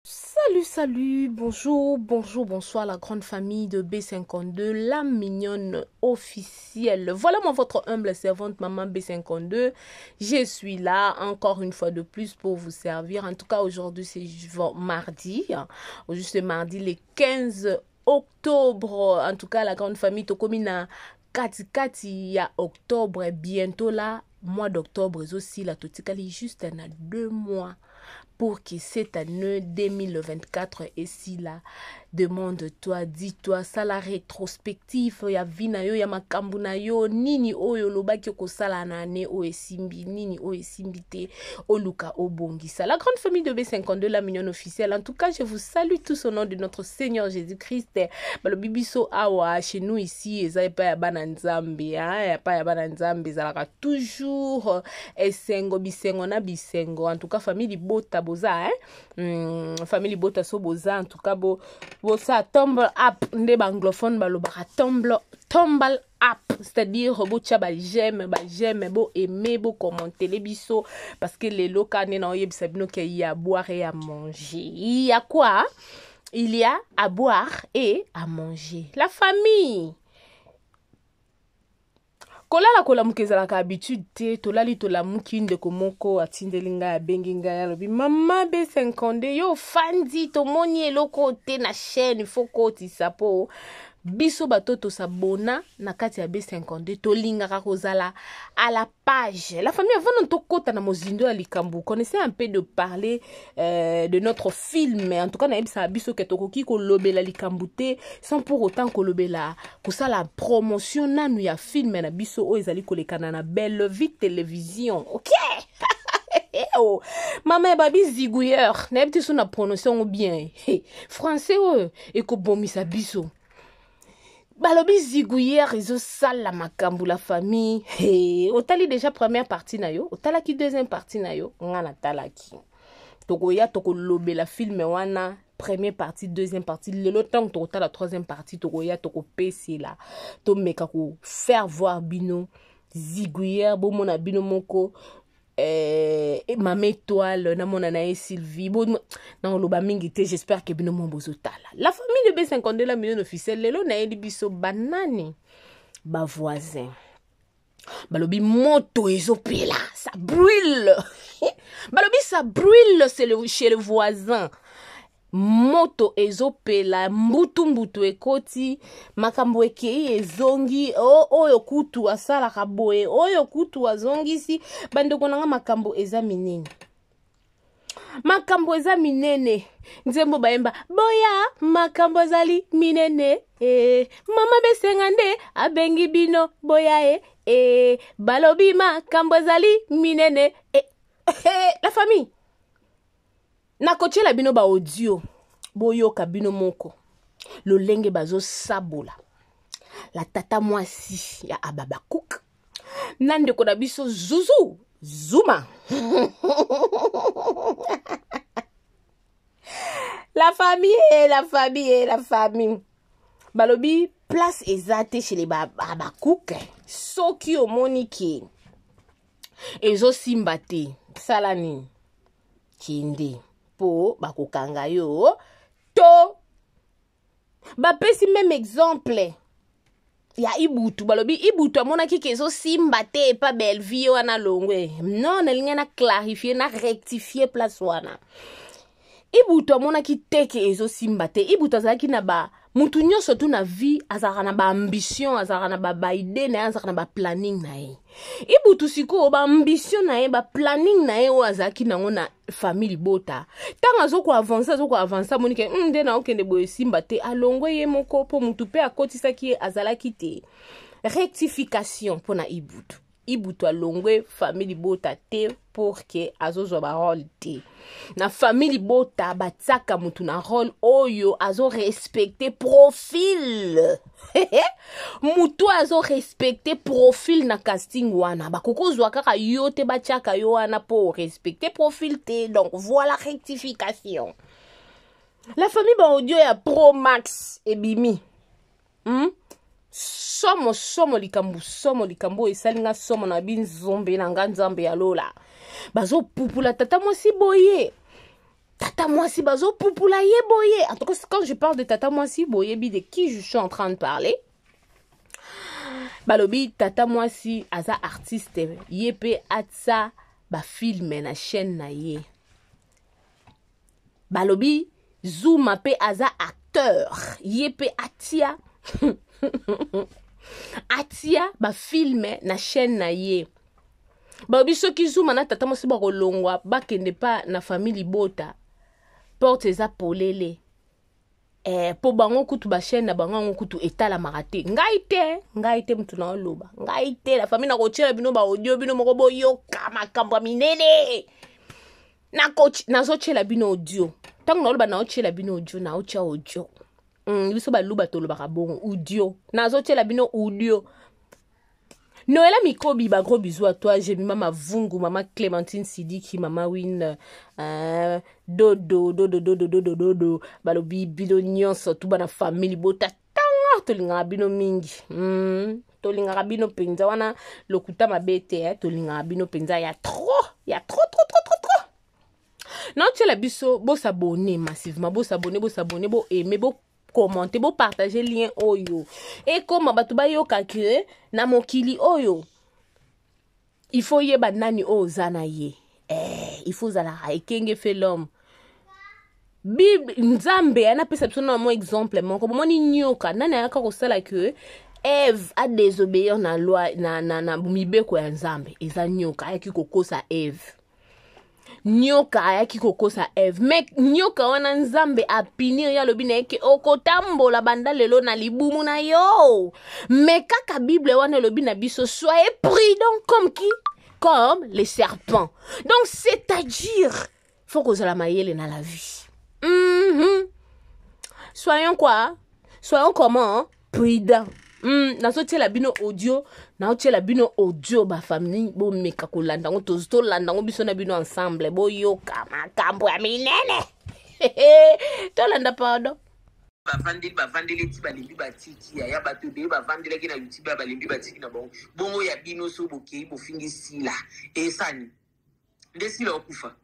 Salut, salut, bonjour, bonjour, bonsoir la grande famille de B52, la mignonne officielle. Voilà moi votre humble servante maman B52. Je suis là encore une fois de plus pour vous servir. En tout cas, aujourd'hui c'est mardi, hein. Aujourd'hui c'est mardi le 15 octobre. En tout cas, la grande famille tokomi na kati kati ya octobre, bientôt là, mois d'octobre ezosila, totikali juste na 2 mois pour que cette année 2024 esila. Demande-toi, dis-toi, sala rétrospective ya vie na yo, ya makambo na yo, nini oyo olobaki okosala na année oyo esimbi, nini oyo esimbi te, oluka obongisa. La grande famille de B52, la mignonne officielle. En tout cas, je vous salue tous au nom de notre Seigneur Jésus-Christ. Balobi biso awa, chez nous ici, eza epai ya bana Nzambe, hein, epai ya bana Nzambe ezalaka toujours esengo, bisengo na bisengo. En tout cas, famille libota boza, hein? Famille libota so boza, en tout cas bo bosa thumb up nde baanglophone balobaka thumb up, c'est-à-dire botia baj'aime, baj'aime, bo aimer, bo commentele biso, parce que lelo ka nde na oyebisa bino ke y a boire et à manger. Il y a quoi? Il y a à boire et à manger. La famille, kolala kolamuka ezalaka habitude te. Tolali tolamuki, ndeko moko atindeli ngai, abengi ngai, alobi: "Mama B52, yo ofandi, tomoni eloko te na chaîne, faut kotisa mpo biso bato tosabona na kati ya B52 tolingaka kozala à la page." La famille, avant tokota na mozindo ya likambo, connaissez un peu de parler de notre film. En tout cas, nayebisaka biso ke tokoki kolobela likambo te sans pour autant kolobela, kosala promotion nanu ya film na biso oyo ezali kolekana na Belle Vie Télévision. Ok, oh. Mama babi zigouilleur, nayebi te so na prononce yango bien. Français oyo ekobomisa biso. Balobi zigouilleur ezosala makambo. La famille, hey, otali déjà première partie na yo, otalaki deuxième partie na yo, nga natalaki. Tokoya tokolobela film wana, première partie, deuxième partie. Lelo ntango tokotala troisième partie, tokoya tokopesela, tomeka kofaire voir bino zigouilleur, bomona bino moko. Mama Étoile namona na ye Sylvie bo naoloba mingi te. J'espère ke bino mo bozotala. La famille de B52, la mignonne officielle, lelo nayeli biso banani? Bavoisin balobi moto ezopela, ça brûle. Balobi ça brûle, c'est le, chez le voisin, moto ezopela, mbutu mbutu ekoti, makambo ekei ezongi. Oyo kutu asalaka boye, oyo kutu azongisi. Bandeko na nga, makambo eza minene, makambo eza minene. Nzembo bayemba boya, makambo ezali minene e, mama besenga nde abengi bino boya e, e balobi makambo ezali minene e. E, la famille, nakotiela bino baaudio, boyoka bino moko lolenge bazosabola la tata mwasi ya Ababakuk na ndeko na biso Zuzu Zuma. La famille, la famille, la famille, balobi place eza te chez les Babakouk. Soki omoni ke ezosimba te, sala nini? Kende, mpo bakokanga yo. To bapesi même exemple ya Ibutu. Balobi Ibutu amonaki ke ezosimba te epa Bellevie wana, longwe. Non, nalingi na clarifie, na rectifie place wana. Ibutu amonaki te ke ezosimba te. Ibutu azalaki na ba mutu nyonso tu na vie azalaka na baambition, azalaka na baidée na ye, azalaka na baplanning na ye. Ibutu sikoyo, baambition na ye, baplanning na ye oyo azalaki nango na famille libota, ntango azokoavance, azokoavance, amoni ke nde na okende boye esimba te, alongwe ye moko, mpo mutu mpe akotisaki ye azalaki te. Rectification mpona Ibutu: Ibutu alongwe famille libota te pour ke azozwa barole te. Na famille libota, batiaka mutu na role oyo azorespecte profil. Mutu azorespecte profil na casting wana, bakoki kozwa kaka yo te, batiaka yo wana mpo orespecte profil te. Donc voilà, rectification. La famille, baaudio ya Pro Max ebimi, Somo somo likambo, somo likambo oyo esali nga somo na binzombe na nga. Nzambe ya lola, bazopupula tata mwasi boye. Tata mwasi bazopupula ye boye. En tout cas, quand je parle de tata mwasi, boyebi de qui je suis en train de parler. Balobi tata mwasi aza artiste, ye pe atsa ba film na chaîne na ye. Balobi Zuma pe aza acteur, ye pe atia atia ba film na chaîne na ye. Balobi soki Zuma na tata mwasi bakolongwa bakende pa na famille libota, porte eza polele. Eh, po bango kutu ba chaîne na bango yango kutu etalamaka te. Ngai te, ngai te mutu na oloba. Ngai te la famille nakotiela bino ba audio bino moko boyoka makambo ya minene. Nazotiela bino audio. Ntango naoloba naotiela bino audio, naotia audio. Biso baluba tolobaka bongo audio. Nazotiela bino audio. Noëlla Mikobi, ba gros bisous à toi. J'ai mis mama Vungu, mama Clémentine Sidiki, mama Win, Dodo, Dodo, Dodo, Dodo, Dodo, balobi bino nyonso, tout bana famille bota tanga tolingaka bino mingi. Tolingaka bino penza wana lokuta mabete, eh, tolingaka bino penza ya trop, ya trop trop trop trop trop. Naotiela biso bo s'abonner massivement, bo s'abonner, bo s'abonner, bo aimer, bo commenter, bo partager lien oyo. Et comme bato bayoka que na mokili oyo il faut yeba nani oyo oza na ye. Il faut zala ekenge fait l'homme. Bible Nzambe ana pesa biso na mo exemple moko. Bomoni nyoka nani ayaka kosala que Ève a désobéir na loi na na na mibeko ya Nzambe. Eza nyoka ayaki kokosa Ève. Nyoka ayaki kokosa Ève. Mais nyoka wana Nzambe a punir ya lobi na ye ke okotambola banda lelo na libumu na yo. Mais kaka Bible wana elobi na biso soyez prudent comme qui? Comme les serpents. Donc c'est-à-dire faut kozala mayele na la vie. Soyons quoi? Soyons comment? Prudent. Nazotiela bino audio, naotiela bino audio ba famille bomeka kolanda ngo, tolanda ngo biso na bino ensemble, boyoka makambo ya minene. Tolanda pardon. Bavandeli, bavandeli ti balembi batiki ya, ya bato ebele bavandelaki na YouTube ya balembi batiki na bango. Bongo ya bino so bokei bofingi sila. Esani. Nde sila okufa.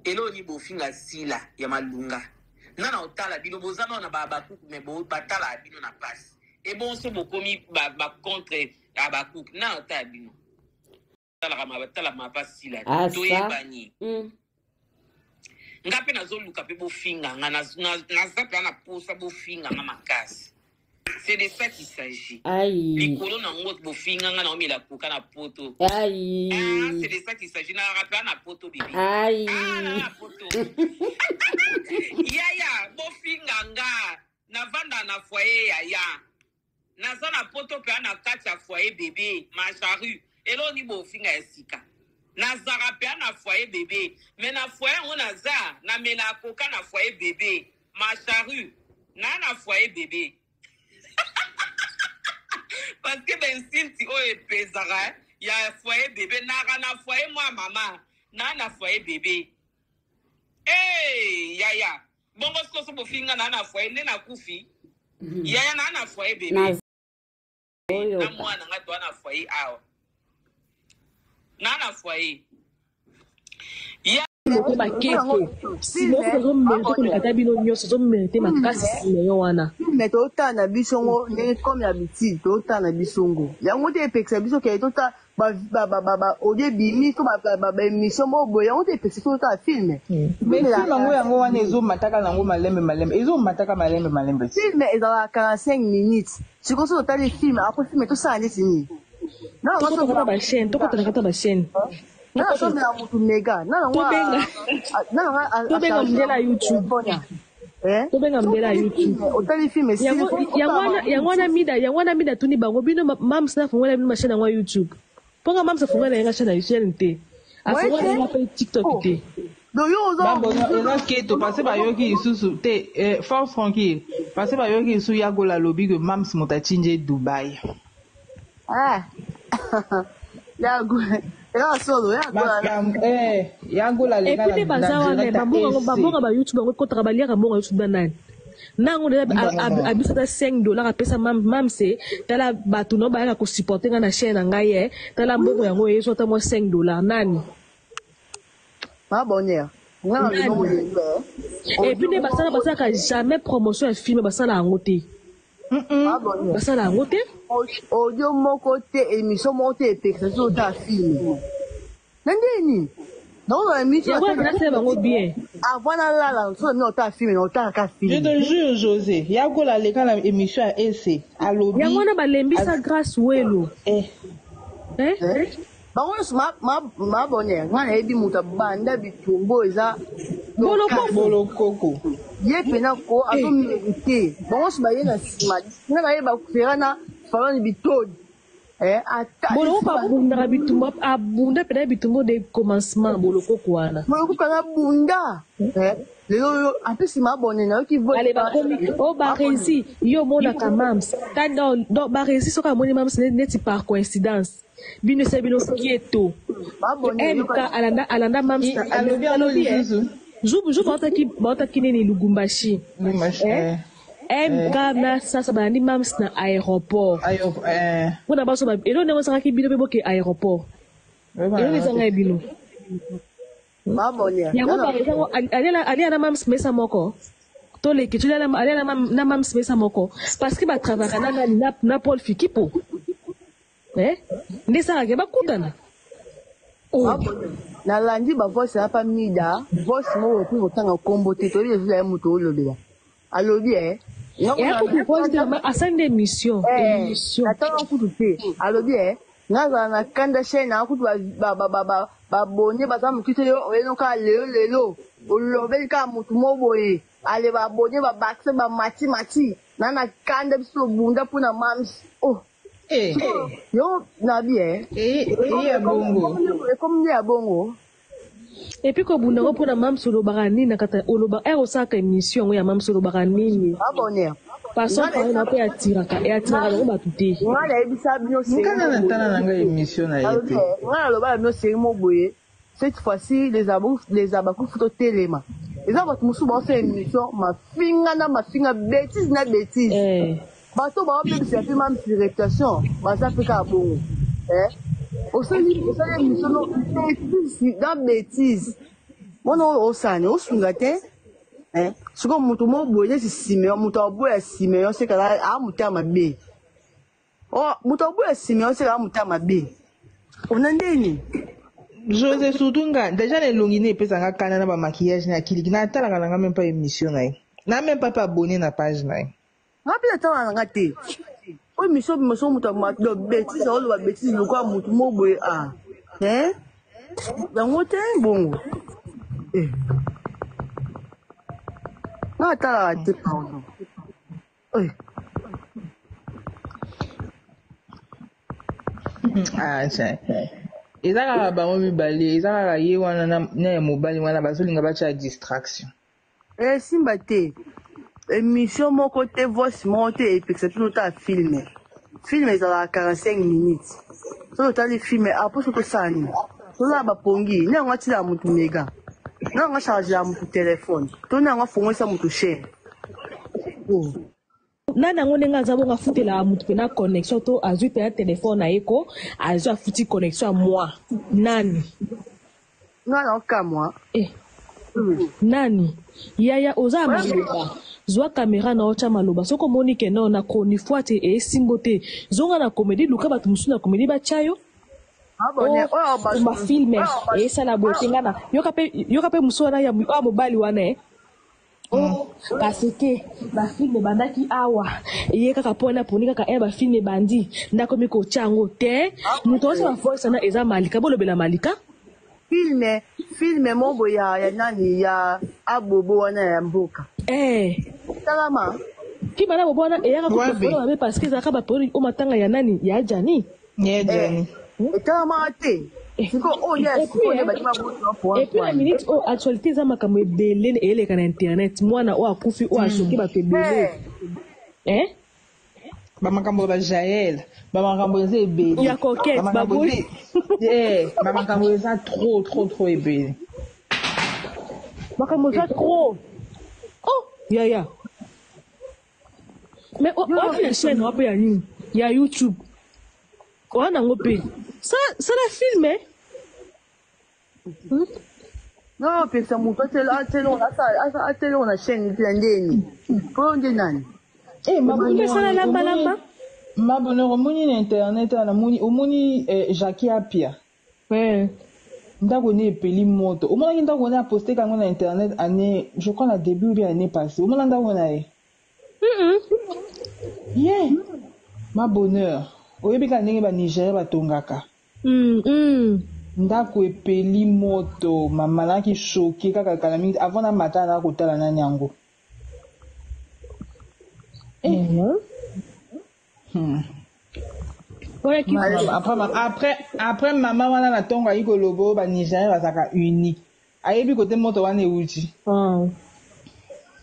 Eloni bofinga sila ya malunga. Nana otala bino boza na ba bakuku mais bo batala bino na passe. Et bon so bokomi ba, ba contre ya bakuku. Nana otala bino. Tala ma tala ma pa sila. Ah, ça. Toyebani. Nga pe nazoluka pe bofinga nga, naza pe na posa bofinga nga makasi. C'est de ça qu'il s'agit. Aïe. Likolo na ngo bofinga nga na omela koka na poto. Aïe. Ah, c'est de ça qu'il s'agit. Na rappela na poto bébé. Aïe. Ah, na poto. Yaya, bofinga nga. Na vanda na foyer yaya. Naza na poto pe na kati ya foyer bébé, ma charrue. Eloni bofinga ya sika. Nazara pe na foyer bébé. Mais na foyer ngo naza, na mela koka na foyer bébé, ma charrue. Na na foyer bébé. Parce que ben sinti oyo epezaka, ya foyer bébé, nara na foyer moi maman, na na foyer bébé. Hey, yaya. Bongo sikoso bofinga na na foyer nde na kufi. Yaya na na foyer bébé. Na Na mwana nga to na foyer awa. Na na foyer. Ya Moko bakeko. Simon ozo mérite koleka ta bino nyonso, ozo mérite makasi Simeon wana. Mais totala na biso ngo ndenge comme d'habitude, totala na biso ngo. Yango te epekisa biso ke totala ba ba ba ba ba audio ebimi to ba ba ba émission moko boye, yango te epekisa biso totala film. Mais film yango yango wana ezomataka nango malembe malembe, ezomataka malembe malembe. Film ezalaka 45 minutes. Sikoyo soki otali film, après film tosala neti nini? Non, Tokotaka ta ba chaîne, tokotaka ta ba chaîne. Non, non, non, mutu mega. Non, non, Tobenga. non, non, Tobenga mundela YouTube. Eh? Tobenga mundela YouTube. Otali film esili, Yango, faut yango otala wana, yango wana mida, yango wana mida tuni bango bino mams na fongola bino ma chaîne yango ya YouTube. Ponga mams afongola yenga chaîne ya chaîne te. Afongola yenga pe TikTok te. Donc yo ozo Ba bono eza keto parce que bayoki lisusu te, force tranquille. Parce que bayoki lisusu ya gola lobi que mams moto atinje Dubaï. Ah. Ya gola. Ya solo, ya gola. Makambo, ya gola Et lenga puis na baza wana, direct ba mbongo, ba AC. mbongo ba YouTube bango kotaka ba liaka mbongo ya YouTube na nani. Nango deja abisa ta 5 $ apesa mam se tala bato no bayaka ko supporter nga na chaîne na ngai, tala mbongo yango ezo ata mwa 5 $ nani. Ma bonheur. Nga na lelo lelo. Et puis nde basala basalaka jamais promotion ya film basala yango te. Basala yango te. Audio moko te, émission moko te epekisa biso otala film. Na ndeni? Nakozala émission Yango nasala bango bien. Avant nalala, soki na otala film, na otala ka film. Je te jure José, Yagola aleka na émission ya Ese, alobi. Yango wana balembisa Grace Welo. Eh. Eh? Bango nyonso mabone nga nayebi moto abanda bitumba eza bolokoko ye mpena ko azomerite bango nyonso baye na nsima nga nayeba fera na falone bitodi Bolokoko abundaka bitumba abunda mpena bitumba de commencement bolokoko wana bolokoko abunda lelo oyo apesi mabone nayoki ale bakomi o baresi yo omonaka mams donc baresi soki amoni mams neti par coïncidence bino esa bino kieto mk alanda alanda mams alobi yango lisusu jour baotaki nini lugumbashi mk na sasa balandi mams na aéroport mpona baso eloko ndenge osalaki bino mpe boke aéroport eloko ezanga ye bino yango baresango alia na mams mesa moko toleki toli alia na mams mesa moko parce que batravaka na nani na paul fikipo nde esalaka bakutana. Nalandi bavoice ya pa mida voice moko okoki kotanga nkombo te toyebi ezula ye moto olobela alobi asali nde émission natanga kutu te alobi nazala na kanda chaine na kutu babone baza motu te oyeno kaka lelo lelo olobeli kaka motu mo boye ale babone babakise bamati mati na na kanda biso tobunda mpona mams oh yo nabi ekomi nde ya bongo. Et puis kobunda ngo mpona mams olobaka nini na kata olobaka ere osalaka émission yango ya mams olobaka nini façon parole na mpe atiraka eatiraka bango bato te. Nga nayebisa bino nkana natala na ngai émission na ye te. Nga naloba na bino série mo boye cette fois-ci les abakufu totelema eza bato mosusu baosala émission mafinga na mafinga bêtise na bêtise bato baobebisa mpe mamisi réputation baza mpe kaka bongo osali émission no bêtise na bêtise mwana oyo osani osunga te sikoyo moto mo boye neti simeon moto aboya simeon sekala aa motema mabe moto aboya simeon sekala motema mabe ona ndeni José surtout nga déjà na elongi ne epesanga kanda na bamaquillage na akiliki natalaka nanga même pas émission na ye na même pas mpe abonné na page na ye. Nga mpe natala nanga te oyo émission bima so moto bêtise aoloba bêtise lokola motu mo boye a yango te bongo nga atalaka te pardon. Ah, eza kaka bango mibale eza kaka ye wana na ya mobali wana bazolinga batya distraction. Esimba te émission moko te voice moko te epekisa biso totala film. Film ezalaka 45 minutes soki otali film apres soki tosala nini tozala bapongi nde yango atilaka motu mega nde yango achargela motu telefone to nde yango afongolisa motu chaine. Nani yango ndenge aza bongo afutelaka motu mpena connexion to azwi mpena telefone na ye ko azwi afuti connexion ya moi nani nga na okamwa nani yaya oza ya maloba zwa kamera na otya maloba soki omoni ke no na chronifois te esimbo te zonga na comédie luka bato mosusu na comédie batya yo bafilme esala boye te nga na yoka mpe mosu wana ya mobali wana parce que bafilme ebandaki awa ye kaka mpo wana poni kaka bafilme ebandi ndakomi kotya yango te moto oyo bavoice wana eza malika bolobela malika filme moko ya nani ya abobo wana ya mboka talama filme wana bobo wana eyaka kopona mabe parce que ezalaka baperiode oyo matanga ya nani ya jani etalama te et puis na minute oyo actualité eza makambo ebele eyeleka na internet mwana oyo akufi oyo ashoke bato ebele bamakambo ya bajael bamakambo eza ebele ya coquette baboyi bamakambo eza trop trop trop ebele makambo eza trop oh yaya mais oyo na chaîne wape ya nini ya YouTube oya nango mpe sala filme. Non, opekisa moto ateloko na chaîne te na ndeni. Po yo nde nani? Eh, ma bonheur, Opesana lamba lamba. ma bonheur, omoni na internet awa namoni omoni eh, Jackie Apia. Ouais. Ndako ne epeli moto. Omonaki ndako ne aposte kango na internet année, je crois na début ou bien année passée. Omona ndako na ye. Yeah. Ma bonheur. Oyebi kaka ndenge ba Nigérien batongaka. Ndako epeli moto, mama nayaki choqué kaka kala mingi avant namata na kotala nani yango. Eh. Wana ki Après, après, après mama wana na ntongo ayi koloba oyo banigérien bazalaka unique ayebi kote moto wana ewuti. Ah.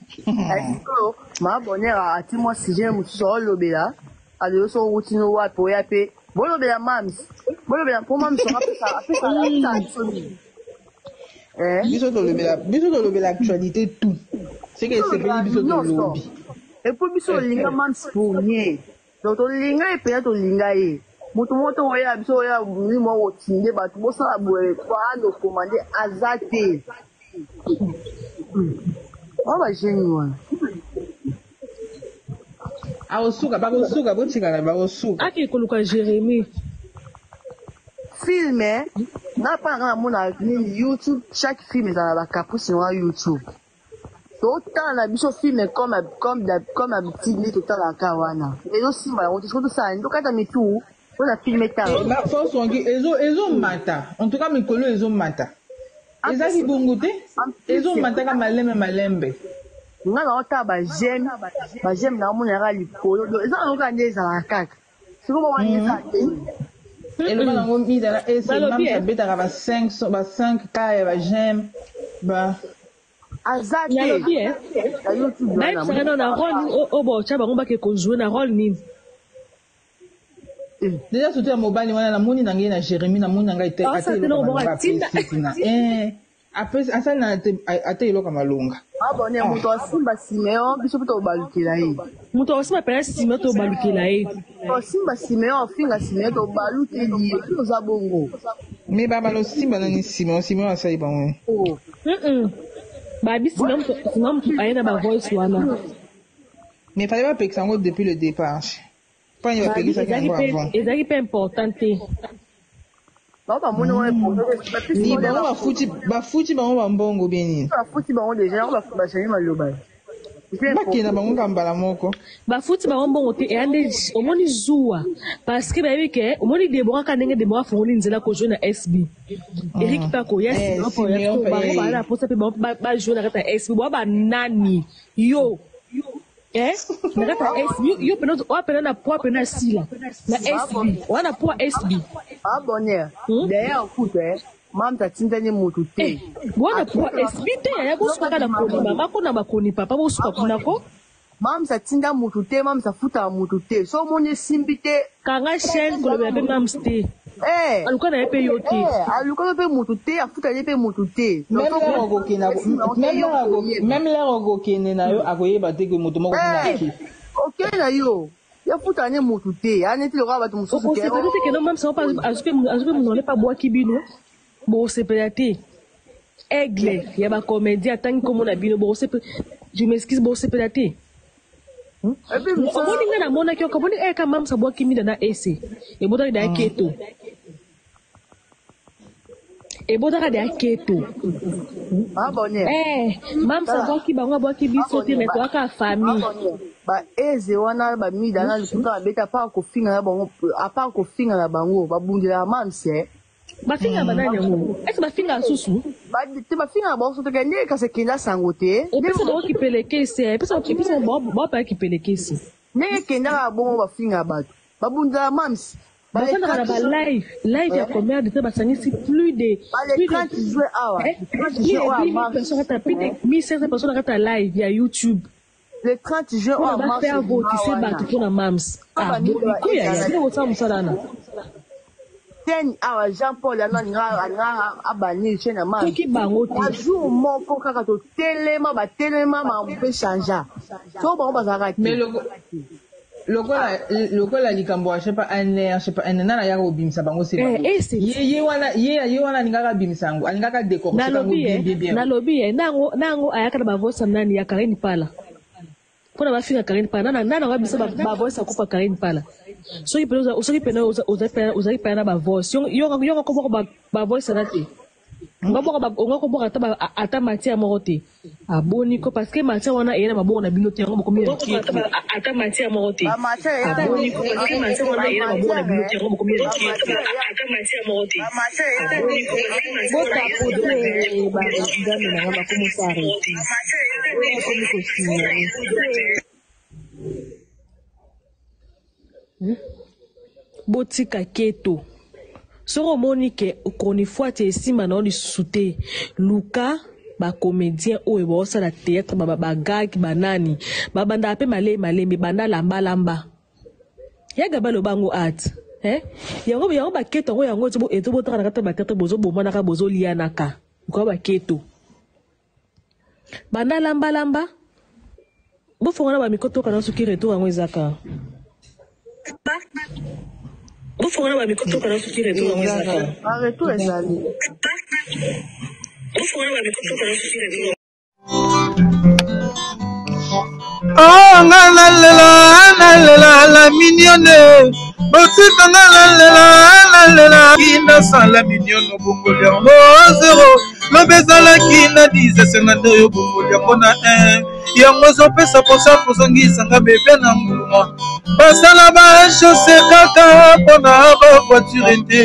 Sikoyo ma bonheur ati mwa sujet mosusu aolobela alobi soki owuti no wapi oya mpe bolobela mams bolobela mpo mams yango apesa apesa biso nini. Eh? Biso tolobela actualité tout ce que esepeli biso tolobi. Et puis biso olinga mams pour rien, donc tolinga ye mpenza, tolinga ye. Moto moko to oya biso oya molimo akotinde bato bosala boye ando komande aza te oyo bageni wana. Akosuka, bakosuka, botikala, bakosuka. Ake koluka Jérémie. Film nga mpa nanga namona nini YouTube, chaque film ezala na bacaprice na YouTube. Totala na biso film comme habitude nde totalaka wana, ezosimba yango te. Soki tosala nini, tokata mitu mpona film etala. Ba force wangi ezomata, en tout cas mikolo ezomata, ezalaki bongo te, ezomataka malembe malembe. Nga na otala baj'aime, baj'aime naomona yaka likolo. Donc eza nango kaka nde ezalaka kaka sikoyo bawana eza te. Eloba nango mida na ese. Balobi, Mams eh. abetaka ba 5 ba 5 k ya ba j'aime ba Aza te. Nalobi eh. Na YouTube wana. Nayebisaka nano na rôle oyo botya bango bake kozwe na rôle nini. Déjà surtout ya mobali wana, namoni na ngai na Jérémie, namoni na ngai te Ah, ata ça, eloko te malonga eloko atinda. apesi kuna. Eh, apesi asali na ata eloko malonga. Abone moto asimba Simeon, biso mpe tobalukela ye. Moto akosima mpena nsima tobalukela ye. Osimba Simeon, ofinga Simeon, tobalukeli ye mpe oza bongo. Mais balosimba nani? Simon, Simon asali bango. Oh. Babi nsima motu aye na bavoice wana. Mais fallait bapekisa yango depuis le départ, mpani Babi bapekisaki ezalaki yango mpe avant. Ezalaki mpe important te. Bao bamoni wana. Ni bango bafuti bango bambongo bien nini? Bafuti bango déjà yango, bachange maloba. Bakenda bango ka mbala moko. Bafuti bango mbongo te, eya nde omoni zuwa, parce que bayebi ke omoni Debora ka ndenge Debora afungoli nzela kozwe na SB, Erik mpe akoya. Eh, Nsima Simeon mpe, bango eh. baa na posa mpe bango bajoue na kati ya SB boa banani yo eh na kati ya SB yo pena oya pena na poa pena sila na SB oya na poa SB. Abonner. D'ailleurs kutu mams atindani motu te. Boa na poa SB te yaya, bosuka kaka na koni mama ko na bakoni papa, bosuka kuna ko. Mams atinda motu te, mams afutaka motu te. So omoni esimbi te. Kanga chaîne, kolobela mpe mams te. Eh, aluka na ye mpe yo te. Eh, alukaka mpe motu te, afutali mpe motu te. Même l'heure okokende, même l'heure okokende na yo, akoyeba te ke moto moko kuna Eh, ake. Okei na yo, yafuta ne motu te, aneti lokola bato mosusu ke. Okosepela te kendo mams azwi mpe monole mpe abwaki bino, bokosepela te. Aigle ya bacomédien atangi nkombo na bino, bokosepela, je m'excuse, bokosepela te. Et puis Omoni ngai namonaki oko omoni eka mams abwaki mida na ese ebotaki da ya keto, ebotaka da ya keto. Abonner. Eh, mams abwaki bango, abwaki biso te, mais toyaka famille. Baeze wana bamida na lukuta babeta, apart kofinga na bango, apart kofinga na bango, babundelaka mams. Bafinga banani yango? Ese bafinga susu? Te, bafinga na bango so toke ndenge kasi ekenda sango te. Epesa bango kipelekese, epesa bango kipelekese. Ndenge ekendaka bongo, bafinga bato, babundelaka mams. Bafandaka na balive, live ya combien de temps, basangisi plus de Bale 30 juin awa, 30 juin oyo personnes kata plus de 1500 personnes na kati ya live ya YouTube. Le 30 juin oyo. Mpona bafaire votise bato mpona mams. Ah, bokoya ya bino kosala mosala wana. Chaîne awa, Jean Paul ano alinga abanir chaîne ya mams. Soki bango te. Jour moko kaka totelema, batelema, makambo mpe changea. So bango bazalaka te. Lokola lokola likambo ya je sais pas un air, je sais pas un nana ayaka kobimisa bango se Eh, bango. eh, c'est Ye ye wana ye ye wana alingaka abimisa yango, alingaka décortiquer yango nalobi bien eh bien bien. nalobi eh nango nango ayaka na bavoice ya nani ya Karine Pala mpona bafinga Karine Pala nana nana abimisa bavoice akufa Karine Pala soki pene soki pene ozali pene na bavoice yo koboko bavoice na te nga kobwaka ata ata matière moko te aboni ko parce que matière wana eye na maboko na bino te yango bokomi na keto ata matière moko te aboni ko parce que matière wana eye na maboko na bino te yango bokomi na keto ata matière moko te aboni ko parce que matière wana eye na maboko na bino te yango bokomi na keto nzambe na nga bakomi koarrete bakomi kosignale. Botika keto. Soki omoni ke chronifuati esimba na yo lisusu te, luka ba comediens oyo baosala theatre ba ba gag ba nani babandaka pe malembe malembe banda lamba lamba. Ya Gaby aloba yango art eh yango yango ba keto yango yango ezo botaka na kati ya ba theatre bozo bomanaka bozo lianaka lokola ba keto. Banda lamba lamba. Bofongola ba micro toyoka nanu soki retour yango eza kaka. Bofongola ba micro toyoka nanu soki retour yango eza kaka. Ba retour ezali. Bofongola ba micro toyoka nanu soki retour yango. Oh, nga nalela nalela la mignonne botika nga nalela nalela kinasala mignonne obongoli yango zero lobi ezalaki na 10 esenga nde oyo obongoli yango na 1 yango ezopesa mposa kozongisa nga bebe na nguluma basala ba chose kaka mpona ba voiture te.